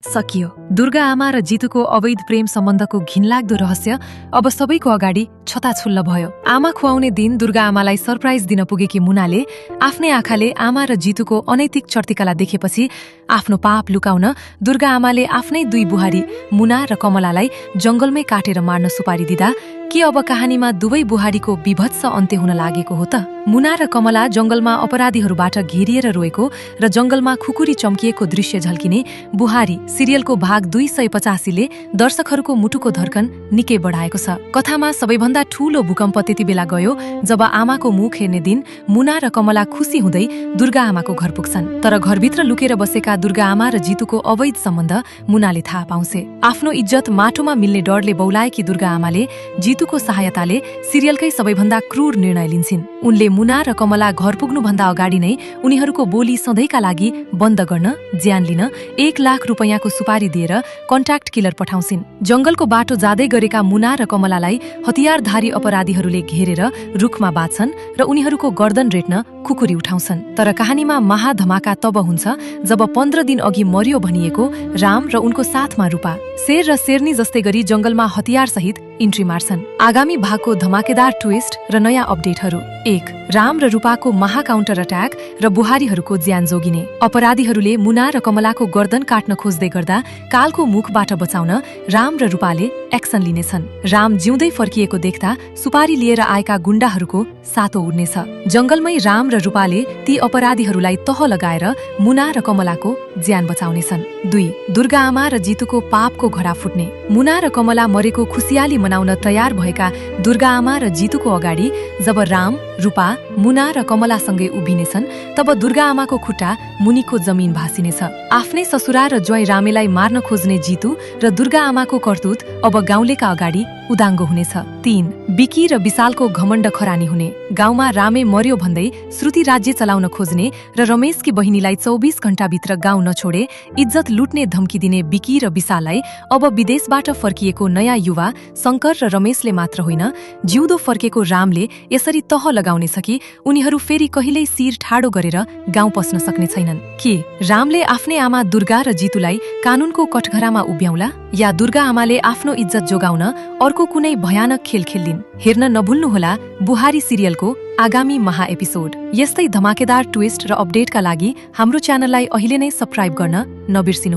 सकियो। दुर्गा आमा र जितुको अवैध प्रेम सम्बन्धको घिनलाग्दो रहस्य अब सबैको अगाडि छताछुल्ल भयो। आमा खुवाउने दिन दुर्गा आमालाई सरप्राइज दिन पुगेकी मुनाले आफ्नै आँखाले आमा र जितुको अनैतिक चर्तिकला देखेपछि आफ्नो पाप लुकाउन दुर्गा आमाले आफ्नै दुई बुहारी मुना र कमलालाई जंगलमै काटेर मार्न सुपारी दिँदा के अब कहानीमा दुवै बुहारीको विभत्स अन्त्य हुन लागेको हो त? मुना र कमला जंगलमा अपराधीहरूबाट घेरिएर रोएको र जंगलमा खुकुरी चम्किएको दृश्य झल्किने बुहारी सिरियलको भाग 285 ले दर्शकहरूको मुटुको धड्कन निकै बढाएको छ। कथामा सबैभन्दा ठूलो भूकम्प त्यति बेला गयो जब आमाको मुख हेर्ने दिन मुना र कमला खुसी हुँदै दुर्गा आमाको घर पुग्छन्। तर घरभित्र लुकेर बसेका दुर्गा आमा र जितुको अवैध सम्बन्ध मुनाले थाहा पाउँछे। आफ्नो इज्जत माटोमा मिल्ने डरले बौलाएकी दुर्गा आमाले जितुको सहायताले सिरियलकै सबैभन्दा क्रूर निर्णय लिन्छिन्। उनले मुना र कमला घर पुग्नुभन्दा अगाडि नै उनीहरूको बोली सधैँका लागि बन्द गर्न ज्यान लिन 1 लाख रुपैयाँको सुपारी दिएर कन्ट्याक्ट किलर पठाउँछिन्। जंगलको बाटो जाँदै गरेका मुना र कमलालाई हतियारधारी अपराधीहरूले घेरेर रुखमा बाँध्छन् र उनीहरूको गर्दन रेट्न खुकुरी उठाउँछन्। तर कहानीमा महाधमाका तब हुन्छ जब 15 दिन अघि मर्यो भनिएको राम र उनको साथमा रूपा शेर र शेरनी जस्तै गरी जंगलमा हतियार सहित इन्ट्री मार्छन्। आगामी भागको धमाकेदार ट्विस्ट र नयाँ अपडेटहरू। 1. राम र रूपाको महाकाउन्टर अट्याक र बुहारीहरूको ज्यान जोगिने। अपराधीहरूले मुना र कमलाको गर्दन काट्न खोज्दै गर्दा कालको मुखबाट बचाउन राम र रूपाले एक्सन लिनेछन्। राम जिउँदै फर्किएको देख्दा सुपारी लिएर आएका गुण्डाहरूको सातो उड्नेछ। जंगलमै राम र रूपाले ती अपराधीहरूलाई तह लगाएर मुना र कमलाको ज्यान बचाउनेछन्। 2. दुर्गा आमा र जितुको पापको घडा फुट्ने। मुना र कमला मरेको खुसियाली मनाउन तयार भएका दुर्गा आमा र जितुको अगाडि जब राम, रूपा, मुना र कमलासँगै उभिनेछन् तब दुर्गा आमाको खुट्टा मुनिको जमिन भाँसिनेछ। आफ्नै ससुरा र ज्वाइँ रामेलाई मार्न खोज्ने जितु र दुर्गा आमाको करतुत अब गाउँलेका अगाडि उदाङ्गो हुनेछ। 3. बिकी र विशालको घमण्ड खरानी हुने। गाउँमा रामे मर्यो भन्दै श्रुति राज्य चलाउन खोज्ने र रमेशकी बहिनीलाई 24 घण्टाभित्र गाउँ नछोडे इज्जत लुट्ने धम्की दिने बिकी र विशाललाई अब विदेशबाट फर्किएको नयाँ युवा शंकर र रमेशले मात्र होइन, जिउँदो फर्केको रामले यसरी तह लगाउनेछ कि उनीहरू फेरि कहिल्यै शिर ठाडो गरेर गाउँ पस्न सक्ने छैनन्। के रामले आफ्नै आमा दुर्गा र जितुलाई कानूनको कठघरामा उभ्याउला या दुर्गा आमाले आफ्नो इज्जत जोगाउन अर्को कुनै भयानक खेल खेल्लिन्? हेर्न नभुल्नुहोला बुहारी सिरियलको आगामी महा एपिसोड। यस्तै धमाकेदार ट्विस्ट र अपडेटका लागि हाम्रो च्यानललाई अहिले नै सब्स्क्राइब गर्न नबिर्सिनु।